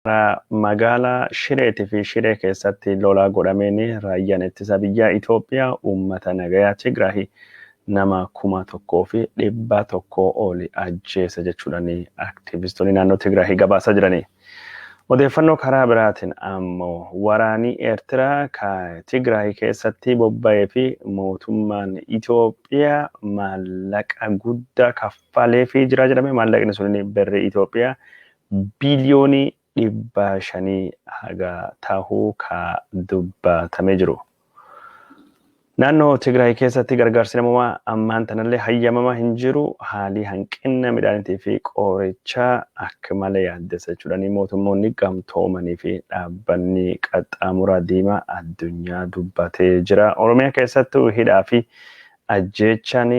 Magaalaa Shireetii fi Shiree keessatti lolaa godhameen raayyaan ittisa biyyaa Itoophiyaa uummata nagayaa Tigraay nama 1,100 oli ajjeese jechuudhaan aktivistoonni naannoo Tigraay gabaasaa jirani. Odeeffannoo karaa biraatiin ammoo waraanii Eertiraa ka Tigraay keessatti bobba'ee fi mootummaan Itoophiyaa maallaqa guddaa kaffaleefii jira jedhame. Maallaqni sun birrii Itoophiyaa biliyoonii 500 haga tahuu ka dubbatamee jiru. Naannoo Tigraay keessatti gargaarsi namoomaa ammaan tanallee hayyamamaa hin jiru. Haalli hanqina midhaaniitii fi qorichaa akka malee yaaddessa jechuudhaan mootummoonni gamtoomanii fi dhaabbanni qaxxaamura diimaa addunyaa dubbatee jira. Oromiyaa keessattuu hidhaa fi ajjeechaan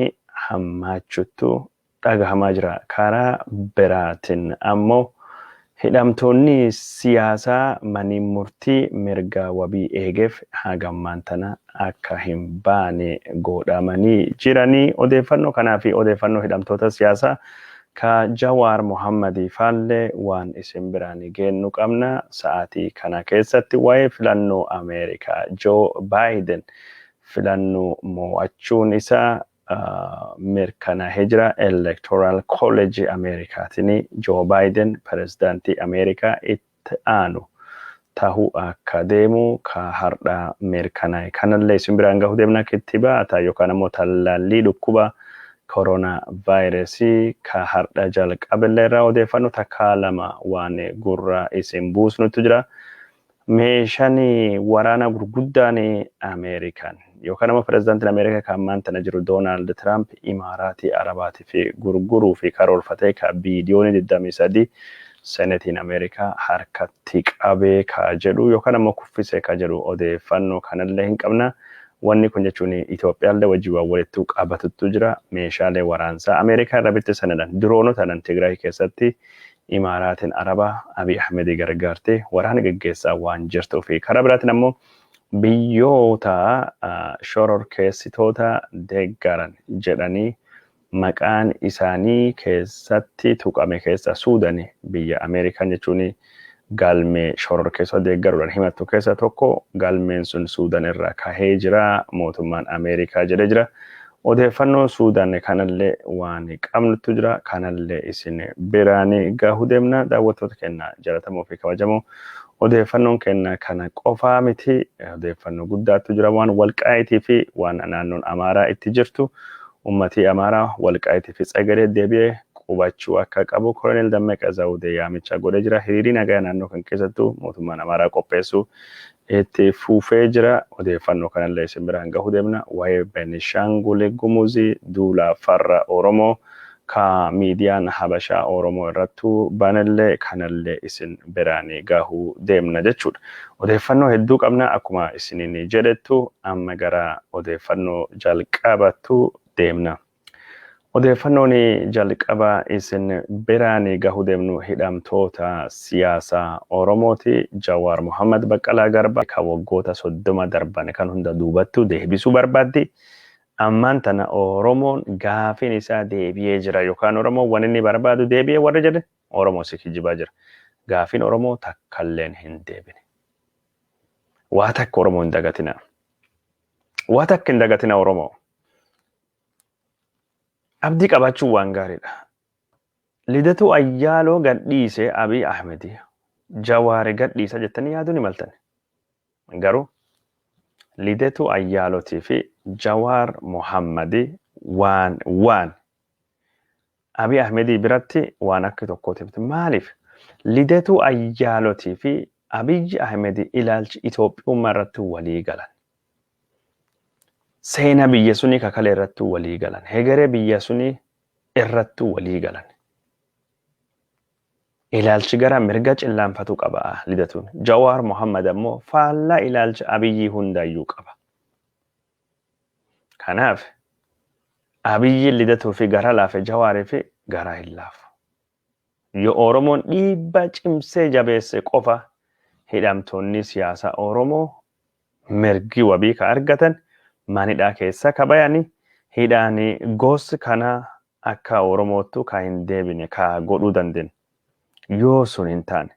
hammaachuttu dhagahamaa jira. Karaa biraatiin ammoo hidhamtoonni siyaasaa manii murtii mirga wabii eegeef hagammaan tana akka hin baane godhamanii jiranii. Odeeffannoo kanaa fi odeeffannoo hidhamtoota siyaasaa ka Jawaar Mohammadii faallee waan isin biraan geennu qabna. Sa'aatii kana keessatti waa'ee filannoo Ameerikaa Joo Baayiden filannoo mo'achuun isaa mirkanaa'ee jira. Electoral College Ameerikaatiin Joo Baayiden pirezidaantii Ameerikaa itti aanu tahuu akka deemu ka har'a mirkanaa'e. Kanallee isin biraan gahuu deemna. Kittibaata yookaan ammoo tallaallii dhukkuba koronaa vaayirasii ka har'a jalqabillee irraa odeeffannoo takkaa lama waan gurra isin buusnutu jira. Meeshaan waraana gurguddaan Ameerikaan yookaan ammoo pirezidaantiin Ameerikaa kan ammaan tana jiru Doonaald Tiraamp Imaaraatii Arabaatiif gurguruu fi karoorfatee ka biiliyoonii 23 Senetiin Ameerikaa harkatti qabee ka jedhu yookaan ammoo kuffisee ka jedhu odeeffannoo kanallee hin qabna. Wanni kun jechuun Itoophiyaallee wajjin waan walittuu qabatuttu jira. Meeshaalee waraansaa Ameerikaa irra bitte sanadhaan diroonotaadhaan Tigraay keessatti Imaaraatiin Arabaa Abiy Ahmedii gargaartee waraana geggeessaa waan jirtuu fi karaa biraatiin ammoo biyyoota shororkeessitoota deeggaran jedhanii maqaan isaanii keessatti tuqame keessa Suudani biyya Ameerikaan jechuun galmee shororkeessitoota deeggaruudhaan himattu keessa tokko galmeen sun Suudan irraa kahee jira mootummaan Ameerikaa jedhee jira. Odeeffannoo Suudaan kanallee waan qabnutu jira. Kanallee isin biraan gahuu deemna. Daawwattoota keenya jaallatamoo fi kabajamoo odeeffannoon keenya kana qofaa miti. Odeeffannoo guddaatu jira waan Walqaayitii fi waan naannoon Amaaraa itti jirtu. Uummatii Amaaraa Walqaayitii fi Tsegadee deebi'ee qubachuu akka qabu Koloneel Dammeqaa Zawudee yaamicha godhee jira. Hiriirii nagaa naannoo kan keessattuu mootummaan Amaaraa qopheessu itti fufee jira. Odeeffannoo kanallee isin biraan gahuu deemna. Waa'ee Benishaangul Gumuzii duula farra Oromoo ka miidiyaan Habashaa Oromoo irrattuu banallee kanallee isin biraan gahuu deemna jechuudha. Odeeffannoo hedduu qabna akkuma isiniin jedhettu amma gara odeeffannoo jalqabattu deemna. Odeeffannoon jalqaba isin biraan gahuu deemnu hidhamtoota siyaasaa Oromooti. Jawaar Mohammad, Baqqalaa Garbaa kan waggoota 30 darban kan hunda duubattu deebisuu barbaaddi. Ammaan tana Oromoon gaafiin isaa deebi'ee jira yookaan Oromoon waan inni barbaadu deebi'ee warri jedhe Oromoo si kijibaa jira. Gaafiin Oromoo takkalleen hin deebine. Waa takka Oromoo hin dagatina. Waa takka hin dagatina Oromoo. Abdii qabaachuun waan gaariidha. Lidatuu Ayyaaloo gadhiise Abiy Ahmed Jawaari gadhiisa jettanii yaaduu ni maltan. Garuu Lidatuu Ayyaalotii fi Jawaar Mohammadi waan Abiy Ahmedii biratti waan akka tokkooti. Maaliif? Lidatuu Ayyaalotii fi Abiy Ahmedi ilaalchi Itoophiyummaa irratti walii galan. Seenaa biyya sunii kakalee irratti walii galan. Hegeree biyya sunii irratti walii galan. Ilaalchi gara mirga cillaanfatu qaba Lidatuun. Jawaar Mohammad ammoo faallaa ilaalcha Abiyyii hundaayyuu qaba. Kanaaf Abiyyiin Lidatuu fi gara laafe Jawaarii fi gara hin laafu. Yoo Oromoon dhiibbaa cimsee jabeesse qofa hidhamtoonni siyaasaa Oromoo mirgi wabii ka argatan manidhaa keessa ka bayani hidhaan gosti kana akka Oromoottu ka hin deebine ka godhuu dandeenyu. Yoo sun hin taane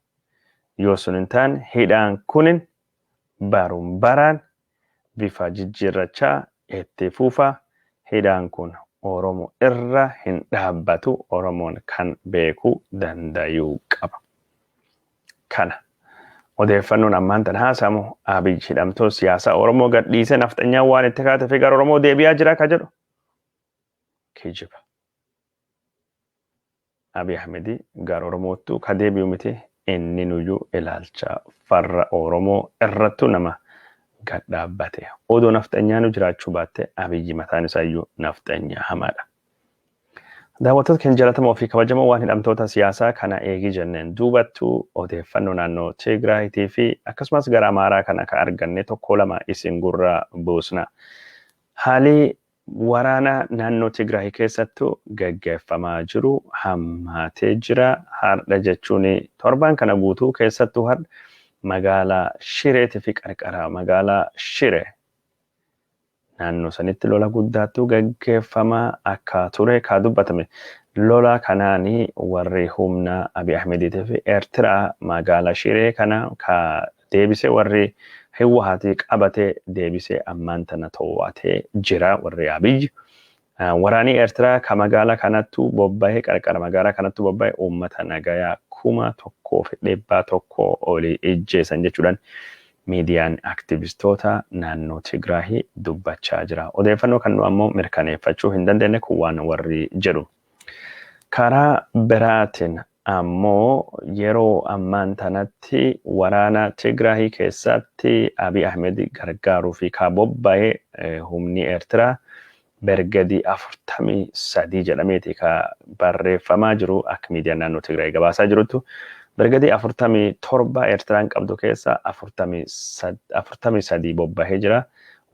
Yoo sun hin taane hidhaan kunin baruun baraan bifa jijjiirrachaa itti fufa. Hidhaan kun Oromoo irra hin dhaabbatu. Oromoon kan beekuu dandayuu qaba. Kana odeeffannoon ammaan tan haasamu Abiy hidhamtoota siyaasaa Oromoo gadhiisee nafxanyaan waan itti kaatee fi gara Oromoo deebi'aa jira ka jedhu kijiba. Abiy Ahmed gara Oromoottu ka deebi'u miti, inni nuyyuu ilaalcha farra Oromoo irrattu nama gad dhaabbate. Odoo nafxanyaa nu jiraachuu baatte Abiyyi mataan isaayyuu nafxanyaa hamaadha. Daawwattoota keenya jaallatamoo fi kabajamoo, waan hidhamtoota siyaasaa kana eegii jenneen duubattuu odeeffannoo naannoo Tigraayitii fi akkasumas gara Amaaraa kana ka arganne tokko lama isin gurra buusna. Haalli waraana naannoo Tigraay keessattuu gaggeeffamaa jiru hammaatee jira. Har'a jechuun torbaan kana guutuu keessattuu har'a magaalaa Shireetii fi qarqara magaalaa Shiree naannoo sanitti lola guddaatu gaggeeffamaa akka ture ka dubbatame. Lola kanaani warri humna Abiy Ahmediitii fi Eertiraa magaalaa Shiree kana ka deebise warri Hiwwahaatii qabate deebisee ammaan tana to'atee jira warri Abiy. Waraanni Eertiraa ka magaalaa kanattu bobba'ee, qarqara magaalaa kanattu bobba'ee uummata nagayaa 1,100 olii ijjeessan jechuudhaan miidiyaan aktivistoota naannoo Tigraahii dubbachaa jira. Odeeffannoo kan nu ammoo mirkaneeffachuu hin dandeenye, kun waan warri jedhu. Karaa biraatiin ammoo yeroo ammaan tanatti waraana Tigraahii keessatti Abiy Ahmed gargaaruu fi ka bobba'ee humni Eertiraa bergadii 43 jedhameeti ka barreeffamaa jiru. Akka miidiyaan naannoo Tigraay gabaasaa jiruttu bergadii 47 Eertiraan qabdu keessa 43 bobbahee jira.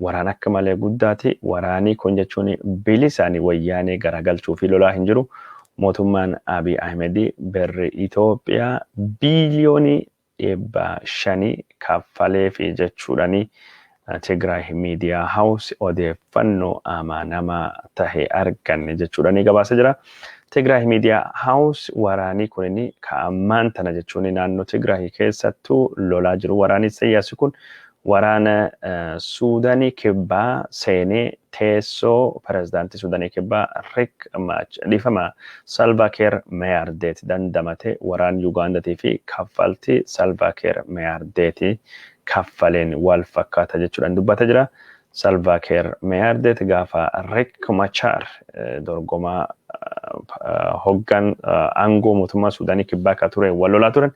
Waraan akka malee guddaati. Waraanii kun jechuun bilisaan wayyaanee garagalchuu fi lolaa hin jiru. Mootummaan Abiy Ahmed birri Itoophiyaa biiliyoonii 500 kaffalee fi jechuudhani Tigraay Miidiyaa House odeeffannoo amanamaa tahe arganne jechuudhani gabaasa jira. Tigraay Miidiyaa House waraanii kunin ka ammaan tana jechuun naannoo Tigraay keessattuu lolaa jiru. Waraanni Isaayyaas kun waraana Suudaanii Kibbaa seenee teessoo pirezidaantii Suudaanii Kibbaa Riek dhiifama Salva Kiir Mayardeet dandamate waraan Yugaandaatii fi kaffaltii Salva Kiir Mayardeeti kaffaleen wal fakkaata jechuudhaan dubbata jira. Salva Kiir Mayardeet gaafa Riek Machar dorgomaa hoggan aangoo mootummaa Suudaanii Kibbaa ka ture wal lolaa turan,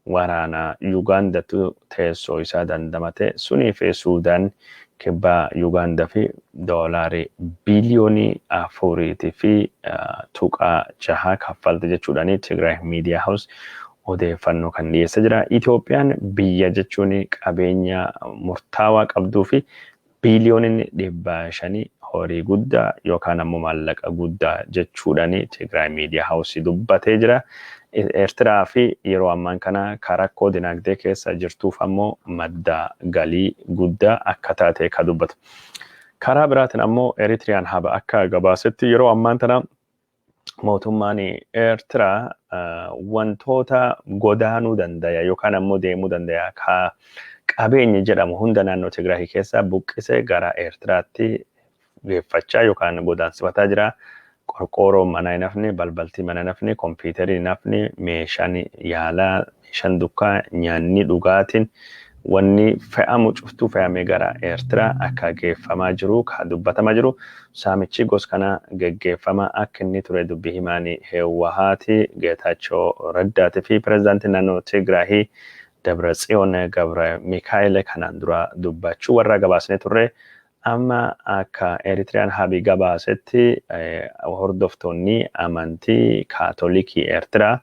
waraana Yugaandatu teessoo isaa dandamate sunii fi Suudaan Kibbaa Yugaandaa fi doolaarii biiliyoonii 4.6 kaffalte jechuudhaani Tigraay Miidiyaa House odeeffannoo kan dhiyeessa jira. Itoophiyaan biyya jechuun qabeenya murtaawaa qabduu fi biiliyooniin 500 horii guddaa yookaan ammoo maallaqa guddaa jechuudhaani Tigraay Miidiyaa House dubbatee jira. Eertiraa fi yeroo ammaan kana rakkoo dinagdee keessa jirtuuf ammoo madda galii guddaa akka taate ka dubbatu. Karaa biraatiin ammoo Eritiriyaan haba akka gabaasetti yeroo ammaan tana mootummaan Eertiraa wantoota godaanuu dandaya yookaan ammoo deemuu dandaya ka qabeenya jedhamu hunda naannoo Tigraay keessa buqqisee gara Eertiraatti geeffachaa yookaan godaansifataa jira. Qorqoorroon mana hin hafne, balbaltii mana hin hafne, kompiitarri hin hafne, meeshaan yaalaa, meeshaan dukkaa, nyaanni, dhugaatiin, wanni fe'amu cuftuu fe'amee gara Eertiraa akka geeffamaa jiru ka dubbatamaa jiru. Saamichi gos kana geggeeffamaa akka inni ture dubbii himaan Heewwahaati Geetaachoo Raddaatii fi pirezidaantiin naannoo Tigraahii Dabratsiyoon Gabra Mikaa'el kanaan dura dubbachuu warra gabaasnee turre. Amma akka Eritiriyaan habii gabaasetti hordoftoonni amantii Kaatolikii Eertiraa,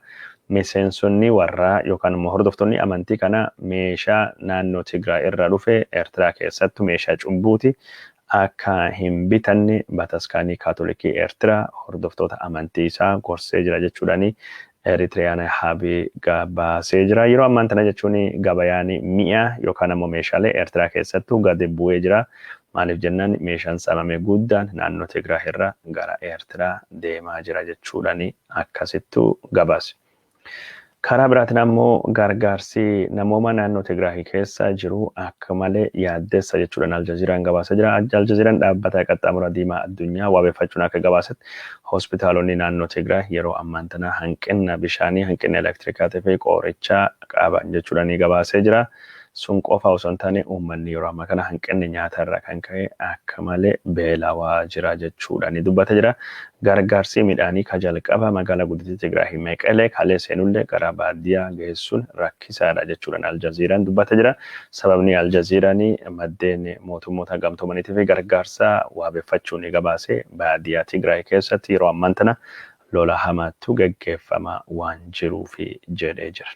miseensonni warraa yookaan immoo hordoftoonni amantii kana meeshaa naannoo Tigraay irraa dhufe Eertiraa keessattu meeshaa cubbuuti akka hin bitanne bataskaanii Kaatolikii Eertiraa hordoftoota amantii isaa gorsee jira jechuudhaani Eritiriyaan habii gabaasee jira. Yeroo ammaan tana jechuun gabayaan mi'a yookaan ammoo meeshaalee Eertiraa keessattuu gadi bu'ee jira. Maaliif jennaan meeshaan saamame guddaan naannoo Tigraay irraa gara Eertiraa deemaa jira jechuudhaani akkasittuu gabaase. Karaa biraatiin ammoo gargaarsi namooma naannoo Tigraay keessa jiru akka malee yaaddessa jechuudhaan Aljazeeraan gabaasa jira. Aljazeeraan dhaabbata qaxxaamura diimaa addunyaa wabeeffachuun akka gabaasetti hospitaalonni naannoo Tigraay yeroo ammaan tana hanqina bishaanii, hanqina elektirikaatii fi qorichaa qaban jechuudhaan gabaasee jira. Sun qofa osoo hin taane uummanni yeroo ammaa kana hanqinni nyaataa irraa kan ka'e akka malee beelawaa jira jechuudhaan dubbata jira. Gargaarsi midhaanii ka jalqaba magaalaa guddittii Tigraay Meqelee kalee seenullee gara baadiyyaa geessuun rakkisaadha jechuudhaan Aljazeeraan dubbata jira. Sababni Aljazeeraan maddeen mootummoota gamtoomaniitii fi gargaarsa wabeeffachuun gabaase baadiyyaa Tigraay keessatti yeroo ammaan tana lola hamaatu geggeeffamaa waan jiruufi jedhee jira.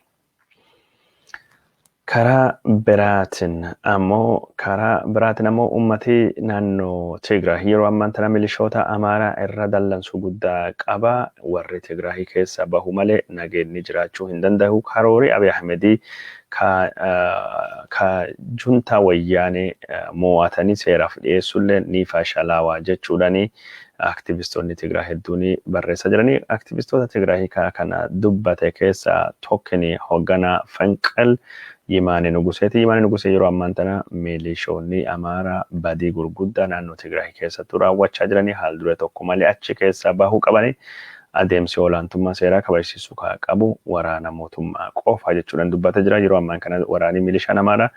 Karaa biraatiin ammoo uummati naannoo Tigraay yeroo ammaan tana milishoota Amaaraa irra dallansuu guddaa qaba. Warri Tigraay keessa bahu malee nageenyi jiraachuu hin danda'u. Karoori Abiy Ahmedii ka juntaa wayyaanee mo'atanii seeraaf dhiyeessullee ni fashalaawaa jechuudhaani aktivistoonni Tigraay hedduun barreessaa jiranii. Aktivistoota Tigraay kana dubbate keessaa tokkini hoogganaa Fanqal Yimaane Nuguseeti. Yimaane Nugusee yeroo ammaan tana milishoonni Amaaraa badii gurguddaa naannoo Tigraay keessattuu raawwachaa jiranii haal dure tokko malee achi keessaa bahuu qabanii, adeemsi olaantummaa seeraa kabajsiisuu kan qabu waraana mootummaa qofa jechuudhaan dubbata jira. Yeroo ammaan kana waraanni milishaan Amaaraa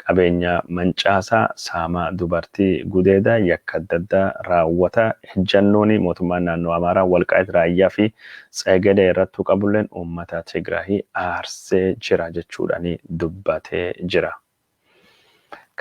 qabeenya mancaasaa, saamaa, dubartii gudeeda, yakka adda addaa raawwata. Ejjannoon mootummaan naannoo Amaaraa Walqaayit, Raayyaa fi Tsegedee irrattuu qabulleen uummata Tigraay aarsee jira jechuudhaan dubbatee jira.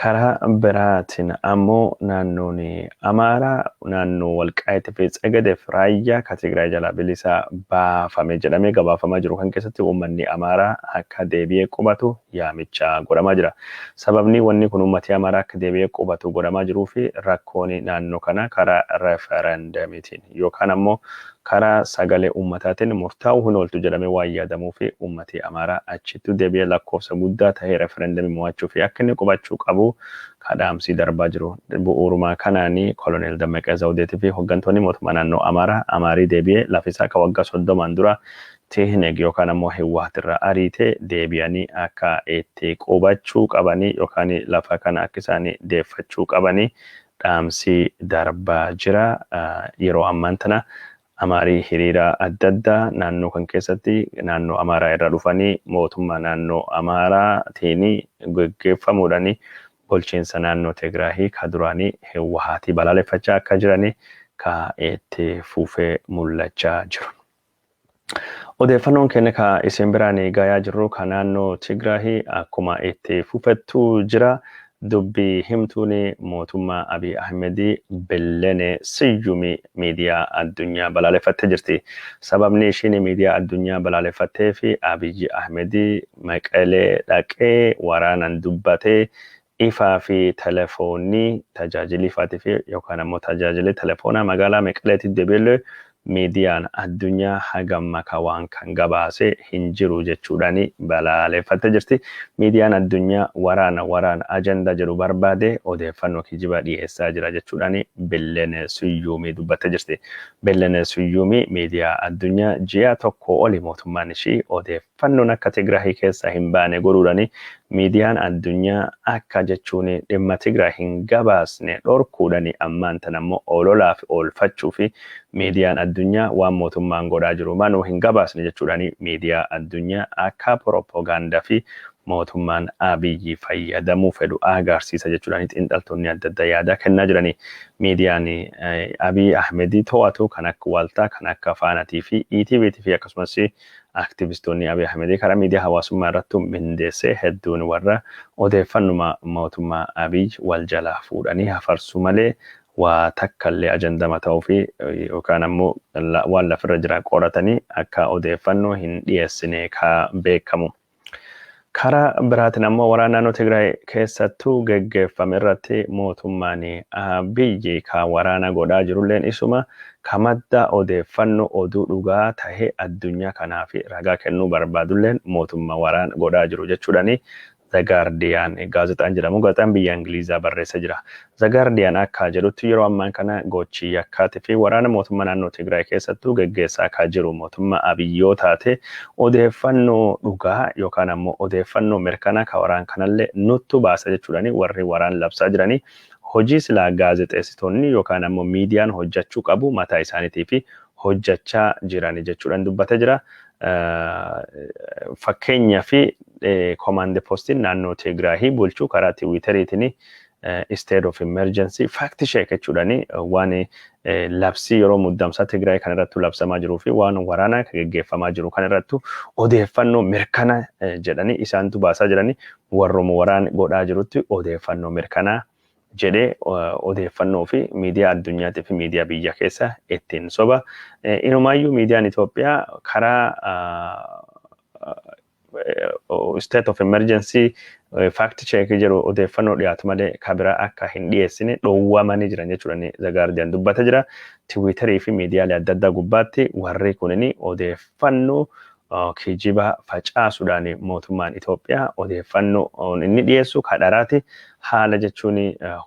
Karaa biraatiin ammoo naannoon Amaaraa naannoo Walqaayitii fi Tsegedeef Raayyaa ka Tigraay jalaa bilisa baafame jedhamee gabaafamaa jiru kan keessatti uummanni Amaaraa akka deebi'ee qubatu yaamicha godhamaa jira. Sababni wanni kun uummati Amaaraa akka deebi'ee qubatu godhamaa jiruu fi rakkoon naannoo kana karaa referendamiitiin yookaan ammoo karaa sagalee uummataatiin murtaa'uu hin ooltu jedhamee waan yaadamuu fi uummati Amaaraa achitti deebi'ee lakkoofsa guddaa ta'ee referendamii mo'achuu fi akka inni qubachuu qabu kadhaamsii darbaa jiru. Bu'uuruma kanaanii Koloneel Dammaqee Zawudeetii fi hooggantoonni mootummaa naannoo Amaaraa Amaarii deebi'ee lafisaa akka waggaa 30n dura Tihneg yookaan ammoo Hiwwaat irraa ariitee deebi'anii akka itti qubachuu qabanii yookaan lafa kana akka isaan deeffachuu qabanii dhaamsii darbaa jira. Yeroo ammaan tana Amaarii hiriira adda addaa naannoo kan keessatti naannoo Amaaraa irraa dhufanii mootummaa naannoo Amaaraatiin geggeeffamuudhaan bulchiinsa naannoo Tigraahii ka duraanii Hiwwahaatii balaaleffachaa akka jiranii ka itti fufee mul'achaa jiru. Odeeffannoon keenya ka isin biraan gayaa jirru ka naannoo Tigraahii akkuma itti fufettu jira. Dubbii himtuun mootummaa Abiy Ahmedii Billene Siyyumi miidiyaa addunyaa balaaleffattee jirti. Sababni ishiin miidiyaa addunyaa balaaleffattee fi Abiy Ahmedii Maqalee dhaqee waraanaan dubbatee ifaa fi telefoonii tajaajilli ifaatii fi yookaan ammoo tajaajilli telefoonaa magaalaa Maqaleetti deebi'ee miidiyaan addunyaa hagam ka waan kan gabaase hin jiru jechuudhaan balaaleffattee jirti. Miidiyaan addunyaa waraana waraana ajandaa jedhu barbaade odeeffannoo kijibaa dhiyeessaa jira jechuudhaan Billene Siyyuumii dubbattee jirti. Billene Siyyuumii miidiyaa addunyaa ji'a 1 oli mootummaan ishii odeeffannoon akka Tigraahii keessa hin baane godhuudhaan miidiyaan addunyaa akka jechuun dhimma Tigraay hin gabaasne dhorkuudhaan ammaan tan ammoo ololaaf oolfachuu fi miidiyaan addunyaa waan mootummaan godhaa jiru manuu hin gabaasne jechuudhaan miidiyaa addunyaa akka propagaandaa fi mootummaan Abiyyi fayyadamuu fedhu agarsiisa jechuudhaan xiinxaltoonni adda addaa yaada kennaa jirani. Miidiyaan Abiy Ahmedii to'atu kan akka Waaltaa, kan akka Faanatii fi ETVtii fi akkasumas aktivistoonni Abiy Ahmedii karaa miidiyaa hawaasummaa irratti mindeessee hedduun warra odeeffannuma mootummaa Abiy wal jalaa fuudhanii hafarsuu malee waa takkallee ajandama ta'uu fi yookaan ammoo waan lafirra jira qoratanii akka odeeffannoo hin dhiyeessine ka beekamu. Karaa biraatiin ammoo waraana naannoo Tigraay keessattuu geggeeffame irratti mootummaan biyyi ka waraana godhaa jirulleen isuma ka madda odeeffannoo oduu dhugaa tahe addunyaa kanaaf ragaa kennuu barbaadulleen mootummaa waraana godhaa jiru jechuudhaani. The Guardian gaazexaan jedhamu, gaazexaan biyya Ingilizaa barreessa jira. The Guardian akka jedhutti, yeroo ammaa kana gochi yakkaatii fi waraana mootummaa naannoo Tigraay keessattuu geggeessaa akka jiru mootummaa Abiyyoo taate, odeeffannoo dhugaa yookaan ammoo odeeffannoo mirkanaa ka waraan kanallee nuttu baasa jechuudhaani warri waraan labsaa jiranii hojii silaa gaazexeessitoonni yookaan ammoo miidiyaan hojjechuu qabu mataa isaaniitii fi hojjechaa jiran jechuudhaan dubbatee jira. Fakkeenyaa fi command postiin naannoo Tigraahii bulchuu karaa Tiwiiteriitiin state of emergency fact check jechuudhaan waan labsii yeroo muddamsaa Tigraay kan irrattu labsamaa jiruu fi waan waraanaa geggeeffamaa jiru kan irrattu odeeffannoo mirkana jedhanii isaantu baasaa jiranii, warrooma waraan godhaa jirutti odeeffannoo mirkanaa jedhee odeeffannoo fi miidiyaa addunyaatii fi miidiyaa biyya keessa ittiin soba. Inumaayyuu miidiyaan Itoophiyaa karaa state of emergency fact check jedhu odeeffannoo dhiyaatu malee kabiraa akka hin dhiyeessine dhoowwamanii jiran jechuudha The Guardian dubbata jira. Tiwiiterii fi miidiyaalee adda addaa gubbaatti warri kunini odeeffannoo kijiba facaasuudhaan mootummaan Itoophiyaa odeeffannoo inni dhiyeessu kadharaati haala jechuun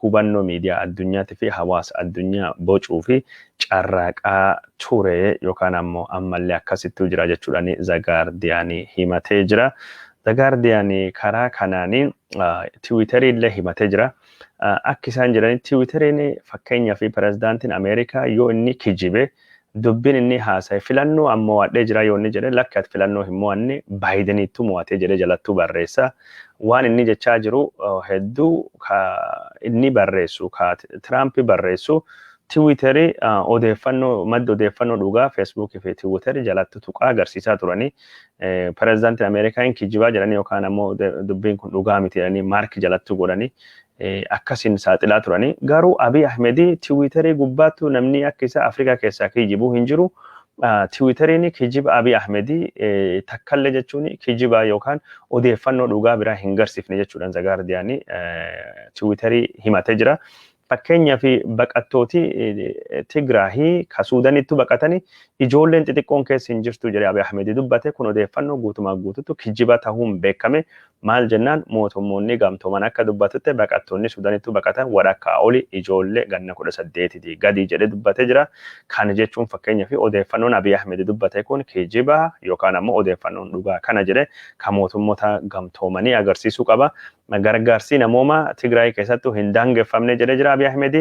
hubannoo miidiyaa addunyaatii fi hawaasa addunyaa bocuu fi carraaqaa ture yookaan ammoo ammallee akkasittuu jira jechuudhaan The Guardian himatee jira. The Guardian karaa kanaanii Tiwiiterii illee himatee jira. Akka isaan jedhanitti, Tiwiiteriin fakkeenyaa fi pirezidaantiin Ameerikaa yoo inni kijibe, dubbiin inni haasa'e filannoo ammoo mo'adhee jira yoo inni jedhe, lakki, ati filannoo hin mo'anne, Baayideniittu mo'atee jedhee jalattuu barreessa. Waan inni jechaa jiru hedduu inni barreessu, ka Tiraamp barreessu, Tiwiiterii odeeffannoo madda odeeffannoo dhugaa Feesbuukii fi Tiwiiterii jalatti tuqaa agarsiisaa turanii, pirezidaantiin Ameerikaa hin kijibaa jedhanii yookaan ammoo dubbiin kun dhugaa miti jedhanii mark jalatti godhanii akkasiin saaxilaa turanii. Garuu Abiy Ahmedii Tiwiiterii gubbaattu namni akka isaa Afrikaa keessaa kijibuu hin jiru. Tiwiiteriin kijiba Abiy Ahmedii takkallee jechuun kijiba yookaan odeeffannoo dhugaa biraa hin garsiifne jechuudhaan The Guardian Tiwiiterii himatee jira. Fakkeenyaaf, baqattooti Tigraahii ka Suudanittu baqatanii ijoolleen xixiqqoon keessa hin jirtu jedhee Abiy Ahmed dubbate. Kun odeeffannoo guutumaa guututti kijiba ta'uun beekame. Maal jennaan, mootummoonni gamtooman akka dubbatutti baqattoonni Suudanittu baqatan walakkaa oli ijoollee ganna 18ti gadi jedhee dubbatee jira. Kana jechuun fakkeenyaaf odeeffannoon Abiy Ahmed dubbate kun kijiba yookaan ammoo odeeffannoon dhugaa kana jedhee kan mootummoota gamtoomanii agarsiisuu qaba. Gargaarsi namooma Tigraay keessattuu hin daangeffamne jedhee jira Abiy Ahmed.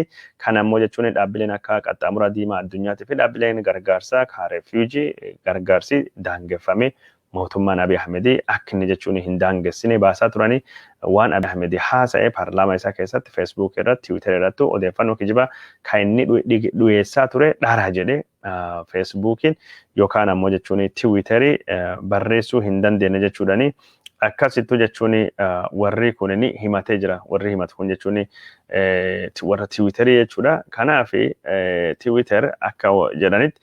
Kana ammoo jechuun dhaabbileen akka Qaxxaamura Diimaa Addunyaatii fi dhaabbileen gargaarsaa ka refugee gargaarsi daangeffame mootummaan Abiy Ahmed akka inni jechuun hin daangessine baasaa turanii. Waan Abiy Ahmed haasa'e paarlaamaa isaa keessatti, Feesbuuk irratti, Tiwiitar irratti odeeffannoo kijibaa kan inni dhiyeessaa ture dhara jedhee Feesbuukiin yookaan ammoo jechuun Tiwiitarii barreessuu hin dandeenye jechuudhani. Akkasittuu jechuun warri kunin himatee jira. Warri himatu kun jechuun warra Tiwiitarii jechuudha. Kanaaf Tiwiitar akka jedhanitti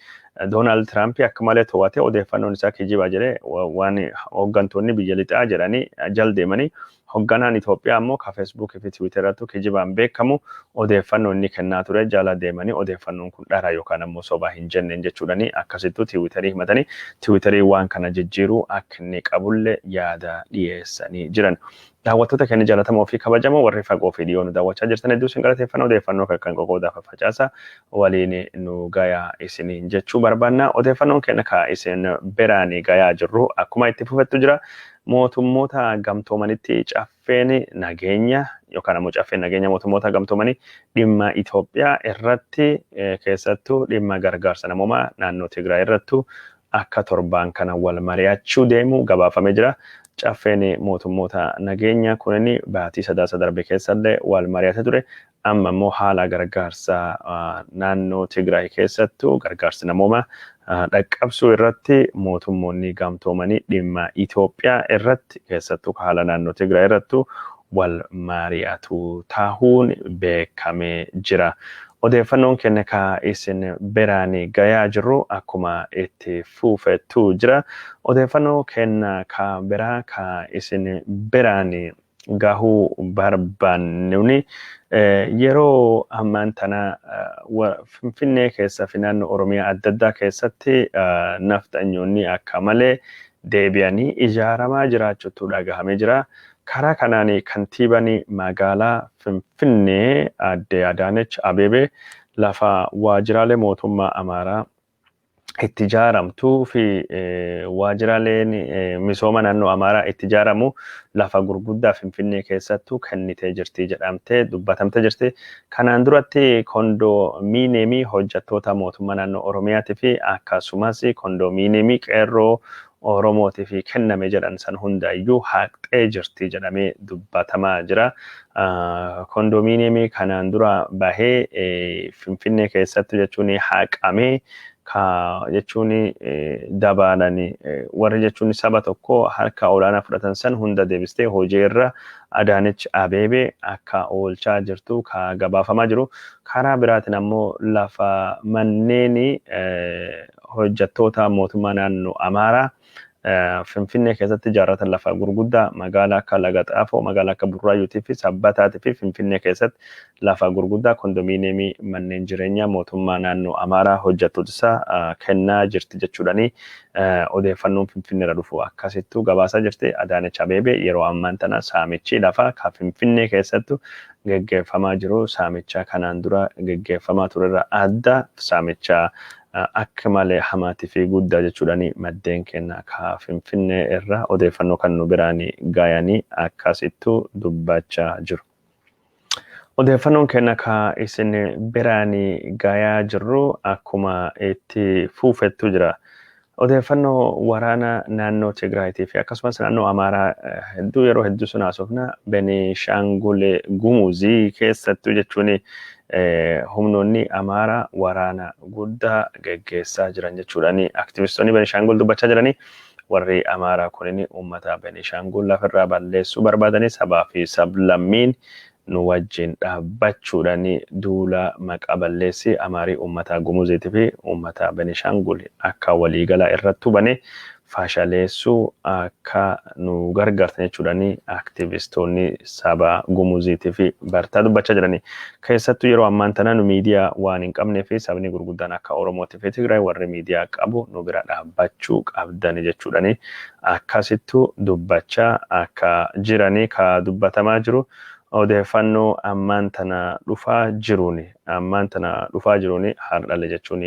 Doonaald Tiraamp akka malee to'atee odeeffannoon isaa kijibaa jedhee waan hooggantoonni biyya lixaa jedhanii jal deemanii, hoogganaan Itoophiyaa ammoo ka Feesbuukii fi Tiwiitar irratti kijibaan beekamu odeeffannoo inni kennaa ture jala deemanii odeeffannoon kun dhara yookaan ammoo sobaa hin jenneen jechuudhani akkasittuu Tiwiitarii himatanii, Tiwiitarii waan kana jijjiiruu akka inni qabullee yaada dhiyeessanii jiran. Daawwattoota keenya jaallatamoo fi kabajamoo, warri fagoo fi dhiyoo nu daawwachaa jirtan, hedduu isin galateeffannaa. Odeeffannoo kan qoqoodaa faffacaasa waliin nu gayaa isiniin jechuu barbaanna. Odeeffannoon keenya ka isin biraan gayaa jirru akkuma itti fufettu jira. Mootummoota Gamtoomanitti caffeen nageenya yookaan ammoo caffeen nageenya mootummoota gamtoomanii dhimma Itoophiyaa irratti, keessattuu dhimma gargaarsa namoomaa naannoo Tigraay irrattu akka torbaan kana wal mari'achuu deemu gabaafamee jira. Caffeen mootummoota nageenya kunin baatii Sadaasa darbe keessallee wal mari'ate ture. Amma immoo haala gargaarsa naannoo Tigraay keessattuu gargaarsi namoomaa dhaqqabsuu irratti mootummoonni gamtoomanii dhimma Itoophiyaa irratti, keessattuu haala naannoo Tigraay irrattu wal mari'atu tahuun beekamee jira. Odeeffannoon keenya ka isin biraan gayaa jirru akkuma itti fufettu jira. Odeeffannoo keenya ka biraa ka isin biraan gahuu barbaannuuni, yeroo ammaan tana Finfinnee keessa fi naannoo Oromiyaa adda addaa keessatti nafxanyoonni akka malee deebi'anii ijaaramaa jiraachuutu dhagahamee jira. Karaa kanaan kantiibaan magaalaa Finfinnee aadde Adaanech Abeebee lafa waajjiraalee mootummaa Amaaraa itti ijaaramtuu fi waajjiraaleen misooma naannoo Amaaraa itti ijaaramu lafa gurguddaa Finfinnee keessattuu kennitee jirti jedhamtee dubbatamtee jirti. Kanaan duratti kondominiyeemii hojjettoota mootummaa naannoo Oromiyaatii fi akkasumas kondominiyeemii qeerroo Oromootiif kenname jedhan san hundayyuu haqxee jirti jedhamee dubbatamaa jira. Kondominiyeemii kanaan dura bahee Finfinnee keessatti jechuun haqamee ka jechuun dabaalanii warri jechuun saba tokko harka olaanaa fudhatan san hunda deebistee hojiirra Adaanech Abeebee akka oolchaa jirtu ka gabaafamaa jiru. Karaa biraatiin ammoo lafa manneen hojjettoota mootummaa naannoo Amaaraa Finfinnee keessatti ijaarratan lafa gurguddaa magaalaa akka Laga Xaafoo, magaalaa akka Burraayyuutii fi Sabbataatii fi Finfinnee keessatti lafa gurguddaa kondominiyeemii manneen jireenyaa mootummaa naannoo Amaaraa hojjettoota isaa kennaa jirti jechuudhani odeeffannoon Finfinneerra dhufu akkasittuu gabaasaa jirti. Adaanech Abeebee yeroo ammaan tana saamichi lafaa ka Finfinnee keessattu geggeeffamaa jiru saamicha kanaan dura geggeeffamaa turerra adda, saamicha akka malee hamaatii fi guddaa jechuudhani maddeen keenya ka Finfinnee irraa odeeffannoo kan nu biraan gayanii akkasittuu dubbachaa jiru. Odeeffannoon keenya ka isin biraan gayaa jirru akkuma itti fuufettu jira. Odeeffannoo waraana naannoo Tigraayitii fi akkasumas naannoo Amaaraa hedduu yeroo hedduu sun haasofna. Benishaangul Gumuzii keessattuu jechuun humnoonni Amaaraa waraana guddaa geggeessaa jiran jechuudhani aktivistoonni Benishaangul dubbachaa jiranii. Warri Amaaraa kunin uummata Benishaangul lafarraa balleessuu barbaadanii sabaa fi sablammiin nu wajjin dhaabbachuudhaan duula maqa balleessi Amaarii uummata Gumuziitii fi uummata Benishaangul akka waliigalaa irratti hubane fashaleessuu akka nu gargaartan jechuudhaan aktivistoonni saba Gumuziitii fi Bartaa dubbachaa jiranii. Keessattuu yeroo ammaan tana nu miidiyaa waan hin qabnee fi sabni gurguddaan akka Oromootii fi Tigraay warri miidiyaa qabu nu bira dhaabbachuu qabdani jechuudhaan akkasittuu dubbachaa akka jiranii ka dubbatamaa jiru. Odeeffannoo ammaan tana dhufaa jiruuni ammaan tana dhufaa jiruuni har'alle jechuun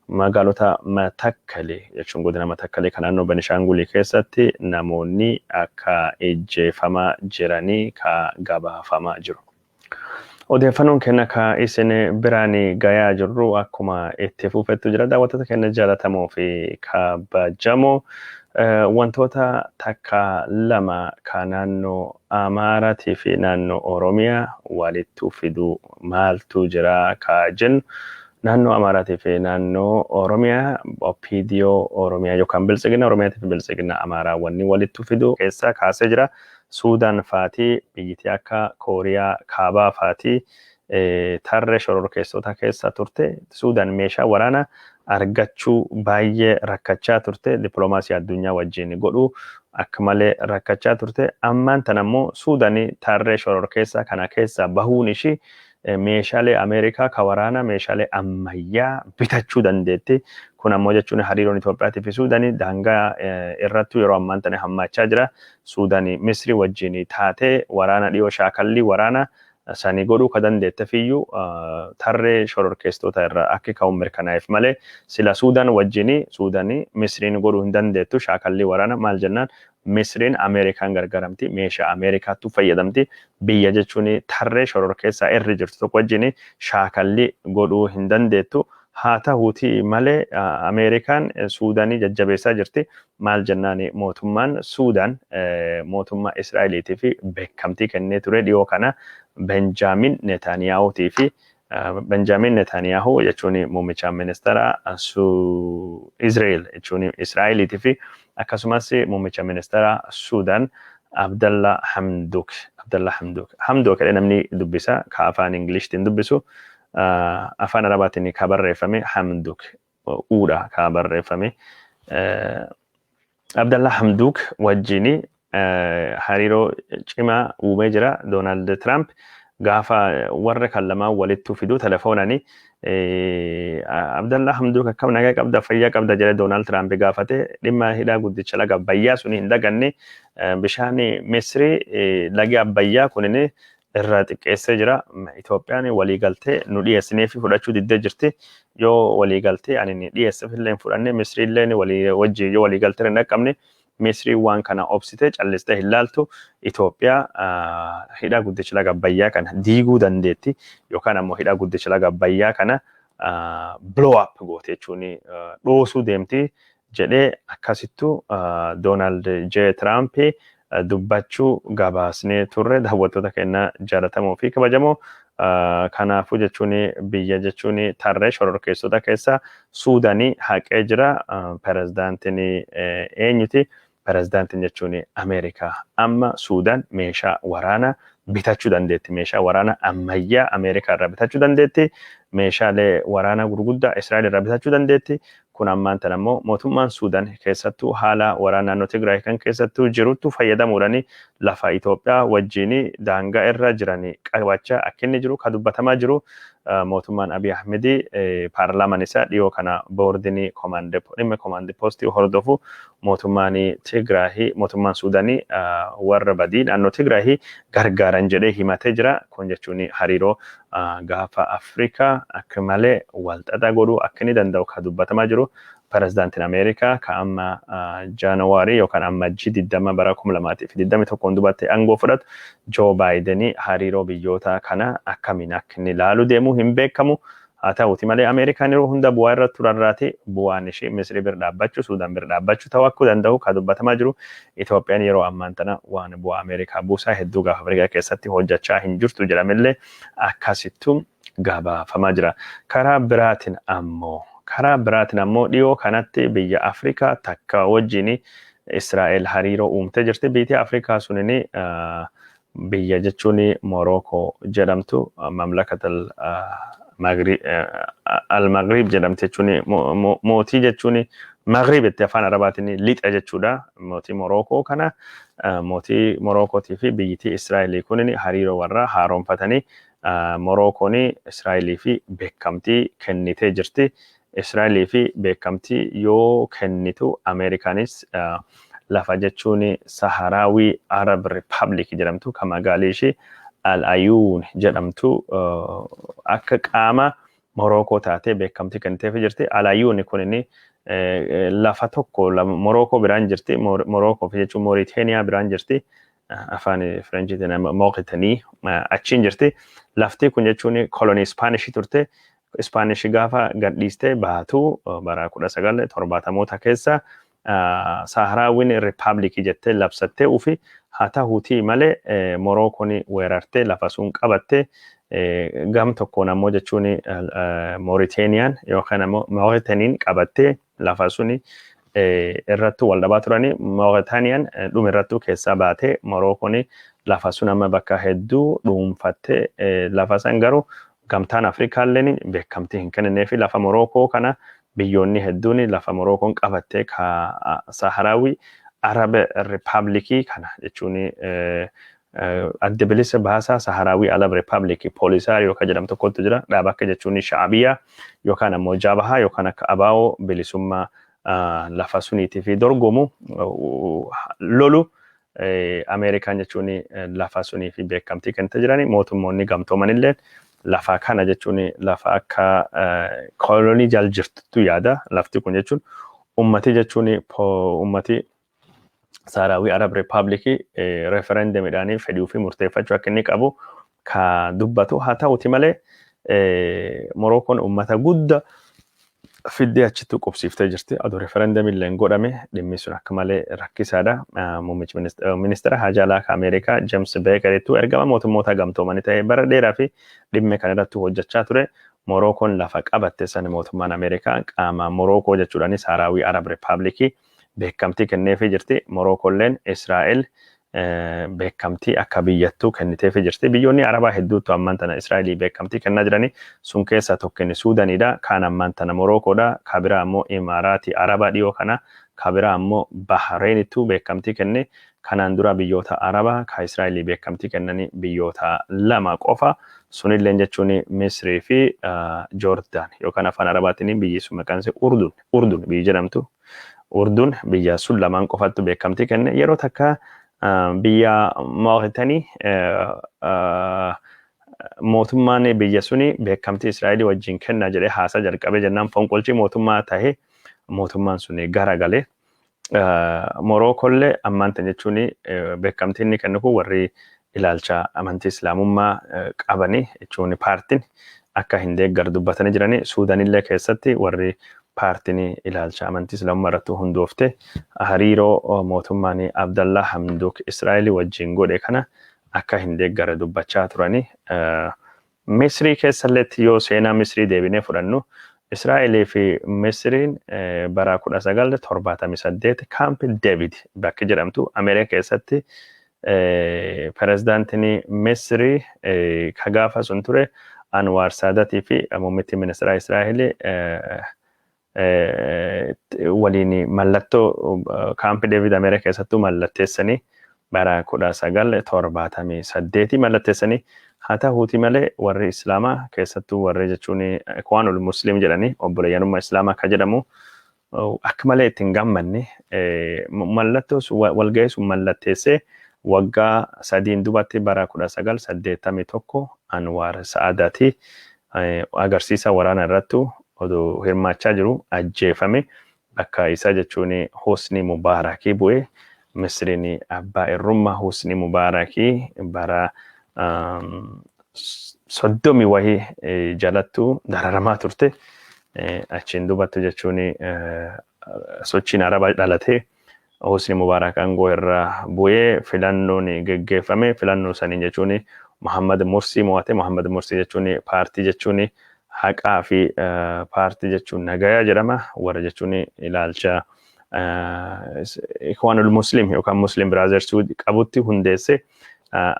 magaalota Matakkalee jechuun godina Matakkalee kan naannoo Benishaangulii keessatti namoonni akka ijjeefamaa jiranii ka gabaafamaa jiru. Odeeffannoon keenya ka isin biraan gayaa jirru akkuma itti fufettu jira. Daawwattoota keenya jaallatamoo fi kabajamoo, wantoota takka lama ka naannoo Amaaraatii fi naannoo Oromiyaa walittu fiduu maaltu jira ka jennu, naannoo Amaaraatii fi naannoo Oromiyaa, OPDO Oromiyaa yookaan Biltsiginna Oromiyaatii fi Biltsiginna Amaaraa wanni walittu fiduu keessaa kaasee jira. Suudaan faatii, biyyittii akka Kooriyaa Kaabaa faatii tarree shororkeessota keessa turte. Suudaan meeshaa waraanaa argachuu baay'ee rakkachaa turte. Dippiloomaasii addunyaa wajjin godhuu akka malee rakkachaa turte. Ammaan tana immoo Suudaan tarree shororkeessaa kana keessa bahuun ishii meeshaalee Ameerikaa ka waraanaa, meeshaalee ammayyaa bitachuu dandeetti. Kun ammoo jechuun hariiroon Itoophiyaatii fi Suudaanii daangaa irrattuu yeroo ammaan tana hammaachaa jira. Suudaan Misrii wajjin taatee waraana dhiyoo shaakallii waraana sanii godhuu ka dandeettefiyyuu tarree shororkeessitoota irraa akki ka'uun mirkanaa'eef malee sila Suudaan wajjin Suudaan Misriin godhuu hin dandeettu shaakallii waraana. Maal jennaan, Misriin Ameerikaan gargaaramti, meeshaa Ameerikaattu fayyadamti. Biyya jechuun tarree shororkeessaa irri jirtu tokko wajjin shaakallii godhuu hin dandeettu. Haa ta'uuti malee Ameerikaan Suudaanii jajjabeessaa jirti. Maal jennaan, mootummaan Suudaan mootummaa Israa'eliitii fi beekamtii kennee ture dhiyoo kana Benjaamin Netaniyaahuutii fi Benjaamin Netaniyaahu jechuun muummicha ministeera Israa'el jechuun Israa'eliitii fi akkasumas muummicha ministeera Suudaan Abdalla Hamduk. Abdalla Hamduk. Hamduk jedhee namni dubbisa ka afaan Ingilishtiin dubbisu, afaan Arabaatiin ka barreeffame Hamduk uudha ka barreeffame. Abdalla Hamduk wajjin hariiroo cimaa uumee jira Doonaald Tiraamp. Gaafa warra kan lamaan walittu fiduu telefoonani "Abdallaa Hamduuk, akkam, nagaa qabda, fayyaa qabda?" jedhe Doonaald Tiraamp gaafate. Dhimma hidhaa guddicha laga Abbayyaa suni hin daganne. Bishaan Misrii lagi Abbayyaa kunin irraa xiqqeessee jira. Itoophiyaan waliigaltee nu dhiyeessinee fi fudhachuu diddee jirti. Yoo waliigaltee ani dhiyeesseef illee hin fudhanne, Misrii illee walii wajjin yoo waliigaltee hin dhaqqabne, Misrii waan kana obsitee callistee hin laaltu. Itoophiyaa hidha guddicha laga Abbayyaa kana diiguu dandeetti yookaan ammoo hidha guddicha laga Abbayyaa kana blow up goote jechuun dhoosuu deemti jedhee akkasittu Doonaald J. Tiraamp dubbachuu gabaasnee turre, daawwattoota keenya jaallatamoo fi kabajamoo. Kanaafuu jechuun biyya jechuun tarree shororkeessota keessa Suudaanii haqee jira. Pirezidaantiin eenyuti? Pirezidaantiin jechuun Ameerikaa. Amma Suudaan meeshaa waraanaa bitachuu dandeetti. Meeshaa waraanaa ammayyaa Ameerikaa irraa bitachuu dandeetti. Meeshaalee waraanaa gurguddaa Israa'el irraa bitachuu dandeetti. Kun ammaan tana immoo mootummaan Suudaan keessattuu haala waraana naannoo Tigraay kan keessattuu jiruttu fayyadamuudhaan lafa Itoophiyaa wajjin daangaa irra jiran qabachaa akka inni jiru kan dubbatamaa jiru. Mootummaan Abiy Ahmed paarlaamaan isaa dhiyoo kana boordiin dhimma komaandi poostii hordofu mootummaan Tigraay mootummaan Suudaanii warra badii naannoo Tigraay gargaaran jedhee himatee jira. Kun jechuun hariiroo gaafa Afrikaa akka malee walxaxaa godhuu akka inni danda'u kan dubbatamaa jiru. Pirezidaantiin Ameerikaa ka amma Jaanuwaarii yookaan Ammajjii 20 bara 2021 dubatte aangoo fudhatu Joo Baayidenii hariiroo biyyoota kana akkamiin akka inni ilaaluu deemu hin beekamu. Haa ta'uti malee Ameerikaan yeroo hunda bu'aa irratti turarraati, bu'aan ishee Misrii bira dhaabbachuu, Suudaan bira dhaabbachuu ta'uu akka danda'u kan dubbatamaa jiru. Itoophiyaan yeroo ammaan tana waan bu'aa Ameerikaa buusaa hedduu gaafa Afrikaa keessatti hojjechaa hin jirtu jedhamillee akkasittu gabaafamaa jira. Karaa biraatiin ammoo dhiyoo kanatti biyya Afrikaa takka wajjin Israa'el hariiroo uumtee jirti. Biyyi Afrikaa sunin biyya jechuun Morookoo jedhamtu, mamlakata al-Maghrib jedhamti jechuun mootii jechuun Maghrib itti afaan Arabaatiin lixa jechuudha. Mootii Morookoo kana, mootii Morookootii fi biyyittii Israa'elii kunin hariiroo warra haaromfatanii Morookoon Israa'elii fi beekamtii kennitee jirti. Israa'elii fi beekamtii yoo kennitu Ameerikaanis lafa jechuun Saharaawii Arab Republic jedhamtu kan magaalii ishee Al Ayuun jedhamtu akka qaama Morookoo taatee beekamtii kenniteef jirti. Al Ayuun kun lafa tokko Morookoo biraan jirti. Morookoo jechuun Mooriteeniyaa biraan jirti. Afaan Firenchiitiin Mooqitanii achiin jirti. Lafti kun jechuun kolonii Ispaanishii turte. Ispaanishii gaafa gadhiistee baatu bara 1970moota keessa Saharaawwiin Rippaabilikii jettee labsattee ufi. Haa ta'uutii malee Morookoon weerartee lafa sun qabattee, gam tokkoon ammoo jechuun Mooriteeniyaan yookaan ammoo Mooritaniin qabattee lafa suni irrattuu wal dhabaa turanii, Mooritaniyaan dhuma irrattuu keessaa baatee Morookoon lafa sun amma bakka hedduu dhuunfattee, lafa san garuu gamtaan Afrikaalleen beekamtii hin kenninee fi lafa Morookoo kana biyyoonni hedduun lafa Morookoon qabattee ka Saharaawii Arab Rippaabilikii kana jechuun adda bilisa baasaa Saharaawii Arab Rippaabilikii Poolisaariyoo kan jedhamu tokkotu jira. Dhaaba akka jechuun Shaabiyaa yookaan ammoo Jabahaa yookaan akka Abaa'oo bilisummaa lafa suniitii fi dorgomu lolu. Ameerikaan jechuun lafa sunii fi beekamtii kennite jirani. Mootummoonni gamtoomanillee lafa kana jechuun lafa akka kolonii jal jirtutu yaada. Lafti kun jechuun ummati jechuun ummati Saaraawii Arab Rippaabilikii referendemiidhaan fedhii ofii murteeffachuu akka inni qabu ka dubbatu. Haa ta'uti malee Morookoon ummata guddaa fiddee achitti qubsiiftee jirti. Adoo referendemiillee hin godhame dhimmi sun akka malee rakkisaadha. Muummichi ministeera haajaa alaa Ameerikaa James Beekeritu ergama mootummoota gamtoomanii ta'ee bara dheeraa fi dhimma kana irratti hojjechaa ture. Morookoon lafa qabatte sana mootummaan Ameerikaa qaama Morookoo jechuudhaan Saaraawii Arab Rippaabilikii beekamtii kenneefii jirti. Morookoolleen Israa'el beekamtii akka biyyattuu kenniteefii jirti. Biyyoonni Arabaa hedduutu ammaan tana Israa'elii beekamtii kennaa jirani. Sun keessaa tokko inni Suudaanidha. Kaan ammaan tana Morookoodha. Ka biraa ammoo Imaaraatii Arabaa dhiyoo kana Ka biraa ammoo Bahreenittu beekamtii kenne. Kanaan dura biyyoota Arabaa ka Israa'elii beekamtii kennanii biyyoota lama qofa. Sunilleen jechuun Misrii fi Joordaan yookaan afaan Arabaatiin biyyi sun maqaan ishee Urdun, Urdun biyyi jedhamtu. Urdun biyya sun lamaan qofattu beekamtii kenne. Yeroo takka biyya Mooritanii mootummaan biyya suni beekamtii Israa'elii wajjin kenna jedhee haasaa jalqabe jennaan fonqolchi mootummaa tahe, mootummaan sun garagalee. Morookollee ammaan tan jechuun beekamtii inni kennu kun warri ilaalcha amantii Islaamummaa qabanii jechuun paartiin akka hin deeggar dubbatanii jiranii. Suudanillee keessatti warri paartiin ilaalcha amantii Islaamummaa irratti hundoofte hariiroo mootummaan Abdallaa Hamduuk Israa'elii wajjin godhe kana akka hin deeggarre dubbachaa turanii. Misrii keessalleetti yoo seenaa Misrii deebinee fudhannu, Israa'elii fi Misriin bara 1978 Camp David bakki jedhamtu Ameerikaa keessatti pirezidaantiin Misrii ka gaafa sun ture Anwaar Saadatii fi muummitti ministeera Israa'el waliin mallattoo Camp David Ameerikaa keessattuu mallatteessanii, bara 1978 mallatteessanii. Haa ta'uuti malee warri Islaamaa, keessattuu warri jechuun Ikwaanul Muslim jedhanii, obboleeyyanummaa Islaamaa ka jedhamu, akka malee ittiin gammanne. Mallattoo walgahii sun mallatteessee waggaa 3n dubatti bara 1981 Anwaar Saadatii agarsiisa waraana irrattu odoo hirmaachaa jiru ajjeefame. Bakka isaa jechuun Hosni Mubaarakii bu'e. Misriin abbaa irrummaa Hosni Mubaarakii bara 30 wahii jalattu dararamaa turte. Achiin dubattu jechuun sochiin Arabaa dhalatee, Hosni Mubaarak aangoo irraa bu'ee, filannoon geggeeffame. Filannoo saniin jechuun Muhammad Mursii mo'ate. Muhammad Mursii jechuun paartii jechuun haqaa fi paartii jechuun nagayaa jedhama. Warra jechuun ilaalcha Ikwaanul Muslim yookaan Muslim Brothers qabutti hundeesse.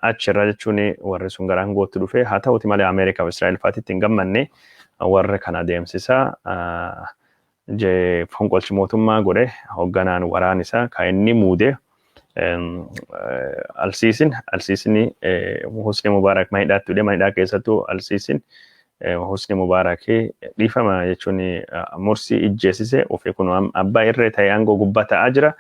Achirra jechuun warri sun gara aangootti dhufe. Haa ta'uti malee Ameerikaa fi Israa'el fa'aatti hin gammanne. Warra kana adeemsisaa fonqolchi mootummaa godhe. Hoogganaan waraan isaa kan inni muude Alsiisin, Alsiisni Husni Mubaarak mana hidhaatti hidhee, mana hidhaa keessattuu Alsiisin Husni Mubaarak, dhiifama, jechuun Mursii ijjeessise. Ofii kun abbaa irree ta'ee aangoo gubbaa ta'aa jira.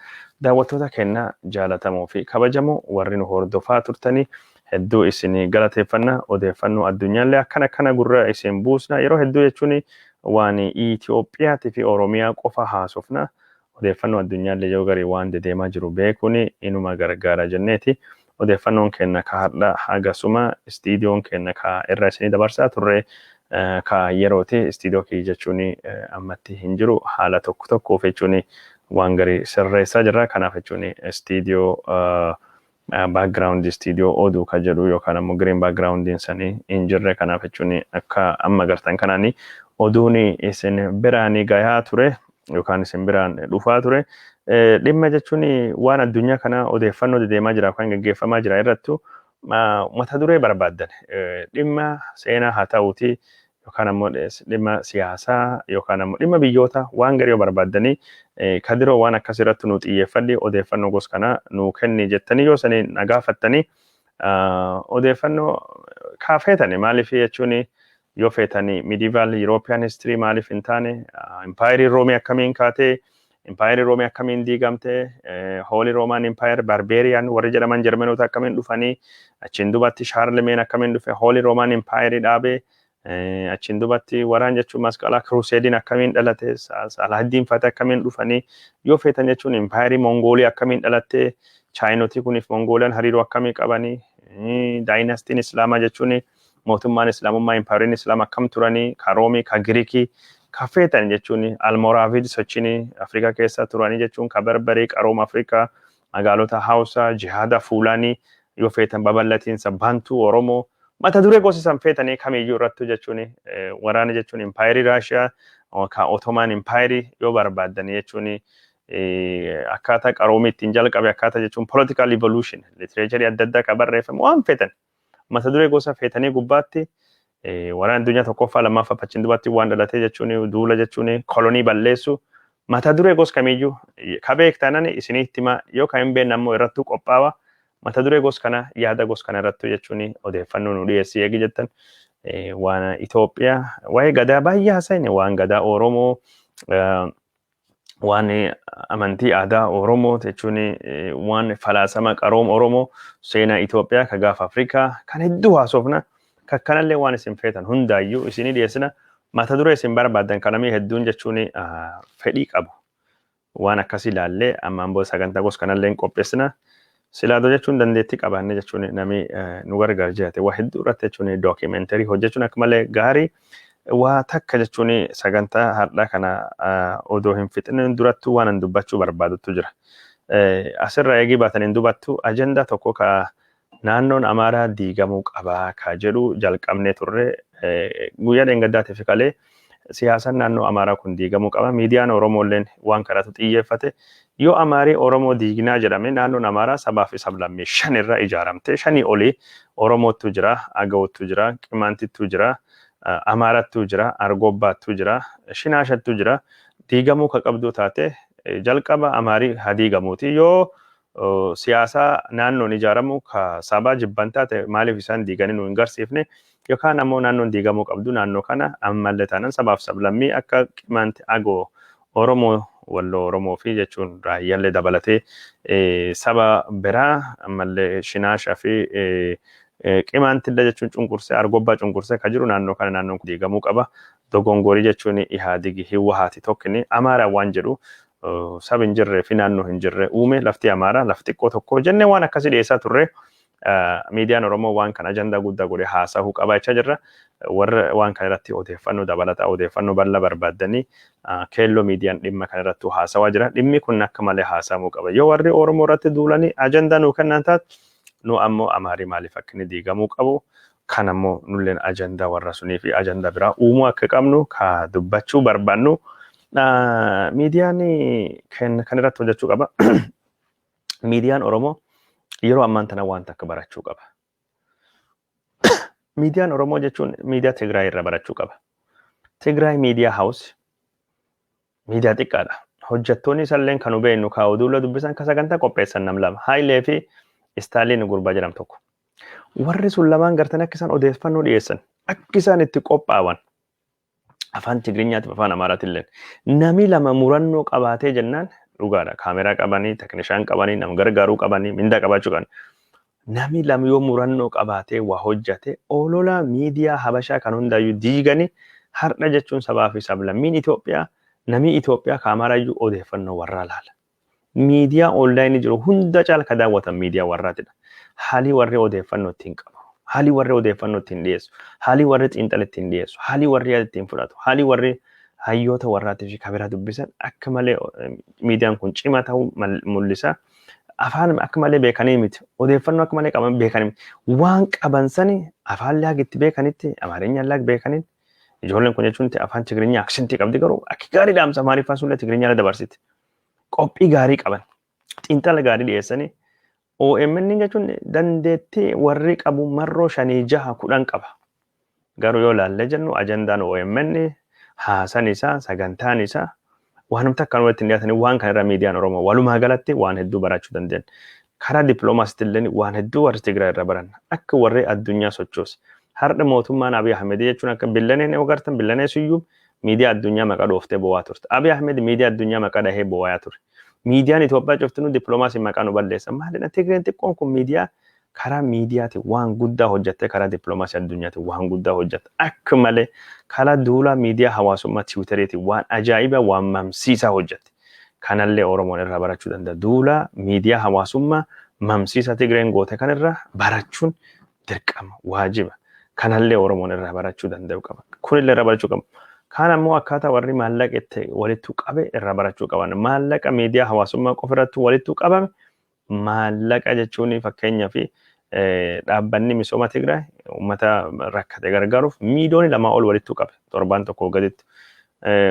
Daawwattoota keenya jaalatamoo fi kabajamoo, warri nu hordofaa turtanii, hedduu isin galateeffanna. Odeeffannoo addunyaallee akkana akkana gurra isin buusna. Yeroo hedduu jechuun waan Itiyoophiyaatii fi Oromiyaa qofa haasofna. Odeeffannoo addunyaallee yoo garii waan dedeemaa jiru beekuun inuma gargaara jenneeti. Odeeffannoon keenya ka har'a hagasuma. Istiidiyoon keenya ka irra isinii dabarsaa turre ka yerooti. Istiidiyoo kiyya jechuun ammatti hin jiru, haala tokko tokkoof jechuun waan garii sirreessaa jirra. Kanaaf jechuun istiidiyoo background, istiidiyoo oduu ka jedhu yookaan ammoo green backgroundiin sanii hin jirre. Kanaaf jechuun akka amma gartan kanaani oduun isin biraanii gahaa ture yookaan isin biraan dhufaa ture. Dhimma jechuun waan addunyaa kana odeeffannoo dedeemaa jira yookaan gaggeeffamaa jira irrattu mata duree barbaaddan, dhimma seenaa haa ta'uuti yookaan ammoo dhimma siyaasaa yookaan ammoo dhimma biyyoota waan garii yoo barbaaddanii, kadiroo waan akkas irratti nu xiyyeeffadhi, odeeffannoo gos kana nu kenni jettanii yoo sanii na gaafattanii, odeeffannoo kaafeetani. Maaliif jechuun yoo feetanii medieval European history, maaliif hin taane empire Roomii akkamiin kaatee, empire Roomii akkamiin diigamte, Holy Roman Empire, Barbarian warri jedhaman Jarmanoota akkamiin dhufanii, achiin dubatti Charlemagne akkamiin dhufe, Holy Roman Empire dhaabee, achiin dubatti waraan jechuun masqalaa Crusadeiin akkamiin dhalate, Salahaddiin fate akkamiin dhufanii, yoo feetan jechuun empire Mongoolii akkamiin dhalatte, Chaayinotii kuniif Mongooliyaan hariiroo akkamii qabanii, dynastyn Islaamaa jechuun mootummaan Islaamummaa, empireiin Islaam akkam turanii, ka Roomii, ka Giriikii, ka feetan jechuun Almoravid sochiin Afrikaa keessa turanii jechuun ka Barbarii, qarooma Afrikaa, magaalota Hausaa, jihaada Fuulaanii, yoo feetan babal'atiinsa Bantuu Oromoo, mata duree gosa san feetanii kamiyyuu irrattu jechuun waraana jechuun empire Raashiyaa ka Ottoman Empire yoo barbaaddanii jechuun akkaataa qaroomii ittiin jalqabe, akkaataa jechuun political evolution, literature adda addaa kan barreeffame, waan feetan mata duree gosa feetanii gubbaatti, waraana addunyaa tokkoffaa, lammaffaa, achiin duubatti waan dhalatee jechuun duula jechuun kolonii balleessu. Mata duree gos kamiyyuu ka beektanan isinitti hima, yoo ka hin beekne ammoo irrattuu qophaawa. Mata duree gos kana, yaada gos kana irrattuu jechuun odeeffannoo nu dhiyeessii eegi jettan, waan Itoophiyaa, waa'ee gadaa baay'ee haasa'ine, waan gadaa Oromoo, waan amantii aadaa Oromoo jechuun, waan falaasama qarooma Oromoo, seenaa Itoophiyaa ka gaafa Afrikaa kan hedduu haasofna. Kakkanallee waan isin feetan hundaayyuu isinii dhiyeessina. Mata duree isin barbaaddan kanamii hedduun jechuun fedhii qabu. Waan akkasii ilaallee ammaan booda sagantaa gos kanallee hin qopheessina. Silaadoo jechuun dandeettii qabaanne jechuun namni nu gargaar jiraate waa hedduu irratti jechuun dookimenterii hojjechuun akka malee gaarii. Waa takka jechuun sagantaa har'aa kana odoo hin fixin durattuu waan an dubbachuu barbaadutu jira. Asirraa eegii baatan hin dubattu, ajandaa tokko ka naannoon Amaaraa diigamuu qabaa ka jedhu jalqabnee turre guyyaa dheengaddaatiif kalee. Siyaasaan naannoo Amaaraa kun diigamuu qaba. Miidiyaan Oromoolleen waan kanatu xiyyeeffate. Yoo Amaarii Oromoo diignaa jedhame, naannoon Amaaraa sabaa fi sablammii shan irra ijaaramte, shanii olii. Oromootu jira, Agawottu jira, Qimaantittu jira, Amaarattu jira, Argobbaattu jira, Shinaashattu jira. Diigamuu ka qabdu taate jalqaba Amaarii haa diigamuuti. Yoo siyaasaa naannoon ijaaramu ka sabaa jibban taate, maaliif isaan diiganii nu hin garsiifne? Yookaan ammoo naannoon diigamuu qabdu naannoo kana ammallee taanan sabaaf sablammii akka Qimaanti, Agoo, Oromoo, Walloo Oromoo fi jechuun Raayyaallee dabalatee saba biraa ammallee Shinaashaa fi Qimaantillee jechuun cunqursee, Argobbaa cunqursee ka jiru naannoo kana, naannoon kun diigamuu qaba. Dogongorii jechuun Ihaadigi Hiwahaati tokkini Amaaraa waan jedhu saba hin jirree fi naannoo hin jirre uume, lafti Amaaraa lafti xiqqoo tokko jennee waan akkasii dhiyeessaa turre. Miidiyaan Oromoo waan kana ajandaa guddaa godhee haasa'uu qabaachaa jirra. Warra waan kana irratti odeeffannoo dabalataa, odeeffannoo bal'aa barbaaddanii, Keelloo Miidiyaan dhimma kana irratti haasawaa jira. Dhimmi kun akka malee haasa'amuu qaba. Yoo warri Oromoo irratti duulanii ajandaa nuu kennan taate, nu ammoo Amaarii maaliif akka inni diigamuu qabu kan ammoo nulleen ajandaa warra sunii fi ajandaa biraa uumuu akka qabnu ka dubbachuu barbaannu, miidiyaan kan irratti hojjechuu qaba. Miidiyaan Oromoo yeroo ammaan tana waan takka barachuu qaba. Miidiyaan Oromoo jechuun miidiyaa Tigraay irraa barachuu qaba. Tigraay Miidiyaa House miidiyaa xiqqaadha. Hojjettoonni isallee kan hubeennu, ka oduula dubbisan, ka sagantaa qopheessan nam lama. Haayilee fi Istaaliin gurbaa jedhamu tokko. Warri sun lamaan gartanii akka isaan odeeffannoo dhiyeessan, akka isaan itti qophaawan, afaan Tigriinyaatiif afaan Amaaraatiin nami lama murannoo qabaatee jennaan dhugaadha. Kaameraa qabanii, teknishaan qabanii, nama gargaaruu qabanii, mindaa qabaachuu qaban. Nami lama yoo murannoo qabaatee waa hojjate, olola miidiyaa Habashaa kan hundaayyuu diiganii har'a jechuun sabaa fi sablammiin Itoophiyaa, namni Itoophiyaa ka Amaaraayyuu odeeffannoo warraa laala. Miidiyaa onlaayinii jiru hunda caala ka daawwatan miidiyaa warraatidha. Haalii warri odeeffannoo ittiin qabu, haalii warri odeeffannoo ittiin dhiyeessu, haalii warri xiinxala ittiin dhiyeessu, haalii warri yaada ittiin fudhatu, haalii warri hayyoota warraatii fi kabiraa dubbisan akka malee miidiyaan kun cimaa ta'uu mul'isa. Afaan akka malee beekanii miti. Odeeffannoo akka malee qaban beekanii miti. Waan qaban sani afaan laag itti beekanitti, Amaarinyaan laag beekaniin, ijoolleen kun jechuun afaan Tigirinya aksentii qabdi, garuu akka gaarii dhaamsa Amaariffaa sunillee Tigirinyaan dabarsiti. Qophii gaarii qaban, xiinxala gaarii dhiyeessanii, OMN jechuun dandeettii warri qabu marroo shanii, jaha, 10 qaba. Garuu yoo ilaallee jennu, ajandaan OMN, haasan isaa, sagantaan isaa waanumti akkan walitti hin dhiyaatanii. Waan kana irra miidiyaan Oromoo walumaa galatti waan hedduu barachuu dandeenya. Karaa dippiloomaasiitti illee waan hedduu warri Tigraay irra baran, akka warri addunyaa sochoose. Har'a mootummaan Abiy Ahmed jechuun akka Billaneen yoo gartan, Billanee Suyyuu miidiyaa addunyaa maqaa dhooftee bo'aa turte. Abiy Ahmed miidiyaa addunyaa maqaa dhahee bo'aa ture. Miidiyaan Itoophiyaa cuftinuu dippiloomaasii maqaa nu balleessa. Maalidha, Tigreen xiqqoon kun miidiyaa, karaa miidiyaatiin waan guddaa hojjattee, karaa dippiloomaasii addunyaatiin waan guddaa hojjatte. Akka malee karaa duulaa miidiyaa hawaasummaa Tiwiiteriitiin waan ajaa'ibaa, waan mamsiisaa hojjatte. Kanallee Oromoon irraa barachuu danda'a. Duulaa miidiyaa hawaasummaa mamsiisaa Tigreen goote kanirraa barachuun dirqama, waajiba. Kanallee Oromoon irraa barachuu danda'u qaba. Kunillee irraa barachuu qaba. Kaan ammoo akkaataa warri maallaqa itti walittu qabe irraa barachuu qaban. Maallaqa miidiyaa hawaasummaa qofa irratti walittu qabame, maallaqa jechuun fakkeenyaaf dhaabbanni misooma Tigraay uummata rakkate gargaaruuf miiliyoona 2 ol walittu qabe torbaan tokko gaditti.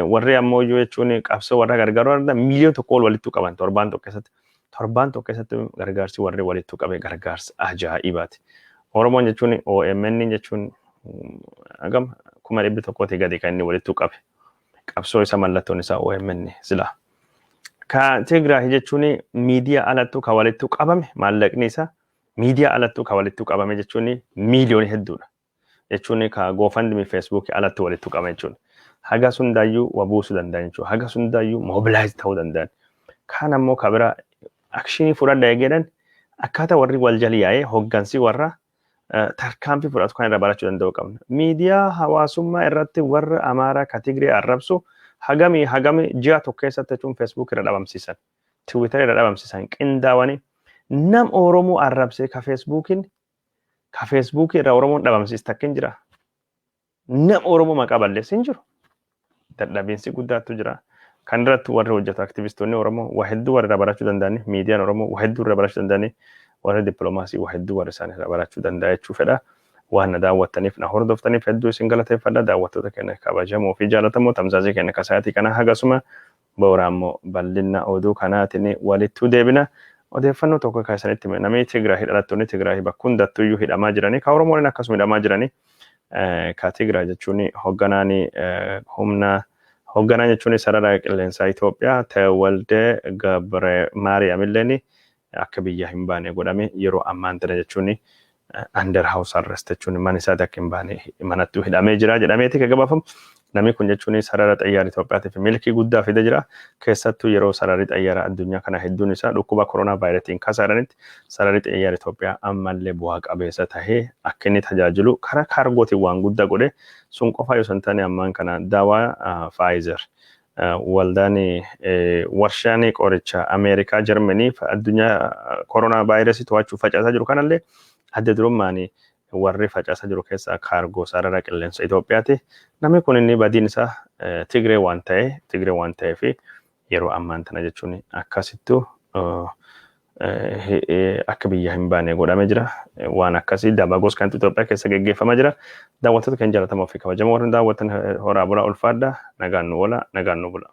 Warri ammoo jechuun qabsoo warra gargaaruu argatan miiliyoona 1 ol walittu qaban torbaan tokko keessatti. Torbaan tokko keessatti gargaarsi warri walittu qabe gargaarsa ajaa'ibaati. Oromoon jechuun OMN jechuun hagam 100,000 gadi kan inni walittu qabe. Qabsoo isa mallattoon isaa OMN sila. Ka Tigraay jechuun miidiyaa alattuu ka walittuu qabame, maallaqni isaa miidiyaa alattuu ka walittuu qabame jechuun miiliyoonii hedduudha. Jechuun ka GoFundMe, Facebookii alattuu walittuu qabame jechuudha. Haga sundaayyuu wa buusuu danda'an jechuudha. Haga sundaayyuu mobilize ta'uu danda'an. Kaan ammoo ka bira actionii fudhadha eegeedhan akkaataa warri wal jala yaa'ee hoggansi warra tarkaanfii fudhatu kan irraa barachuu danda'u qabna. Miidiyaa hawaasummaa irratti warra Amaaraa ka Tigree arrabsu hagamii hagami ji'a tokko keessatti jechuun Facebook irra dhabamsiisan. Twitter irra dhabamsiisan qindaawanii nam Oromoo arrabsee ka Facebookii irra Oromoon dhabamsiis takka hin jira. Nam Oromoo maqaa balleessi hin jiru. Dadhabiinsi guddaatu jira. Kan irratti warri hojjetu aktivistoonni Oromoo waa hedduu warra irraa barachuu danda'ani, miidiyaan Oromoo waa hedduu irraa barachuu danda'ani, warri dippiloomaasii waa hedduu warra isaan irraa barachuu danda'a jechuu fedha. Waan na daawwattaniif, na hordoftaniif hedduu isin galateeffadha. Daawwattoota keenya kabajamoo fi jaallatamoo, tamsaasii keenya kasaatii kana hagasuma boora ammoo bal'ina oduu kanaatiin walittuu deebina. Odeeffannoo tokko kan isinitti hime, namni Tigraay, dhalattoonni Tigraay bakka hundattuyyuu hidhamaa jiranii, ka Oromoon akkasuma hidhamaa jiranii. Ka Tigraay jechuun hoogganaan humna hoogganaa jechuun sarara qilleensaa Itoophiyaa Tewaldee Gabre Maariyaam illeen akka biyya hin baane godhame. Yeroo ammaan tana jechuun under house arrest jechuun mana isaati akka hin baane manatti hidhamee jira jedhameeti kan gabaafamu. Namni kun jechuun sarara xayyaara Itoophiyaatiif milkii guddaa fide jira. Keessattuu yeroo sararri xayyaara addunyaa kana hedduun isaa dhukkuba koronaa vaayirasiin kasaaranitti sararri xayyaara Itoophiyaa ammallee bu'aa qabeessa tahee akka inni tajaajilu karaa kaargootiin waan guddaa godhe. Sun qofa yoo san taane, ammaan kana daawaa Pfizer, waldaan warshaan qoricha Ameerikaa, Jarmanii addunyaa koronaa vaayirasii to'achuuf facaasaa jiru kanallee adda durummaan warri facaasaa jiru keessaa kaargoo sarara qilleensa Itoophiyaati. Namni kun inni badiin isaa Tigree waan ta'eef yeroo ammaan tana jechuun akkasittu akka biyya hin baane godhamee jira. Waan akkasii dabagos kan Itoophiyaa keessa geggeeffamaa jira. Daawwattoota keenya jaallatamoo fi kabajamoo, warri daawwattan, horaa bulaa, ulfaadha. Nagaan nu oola, nagaan nu bula.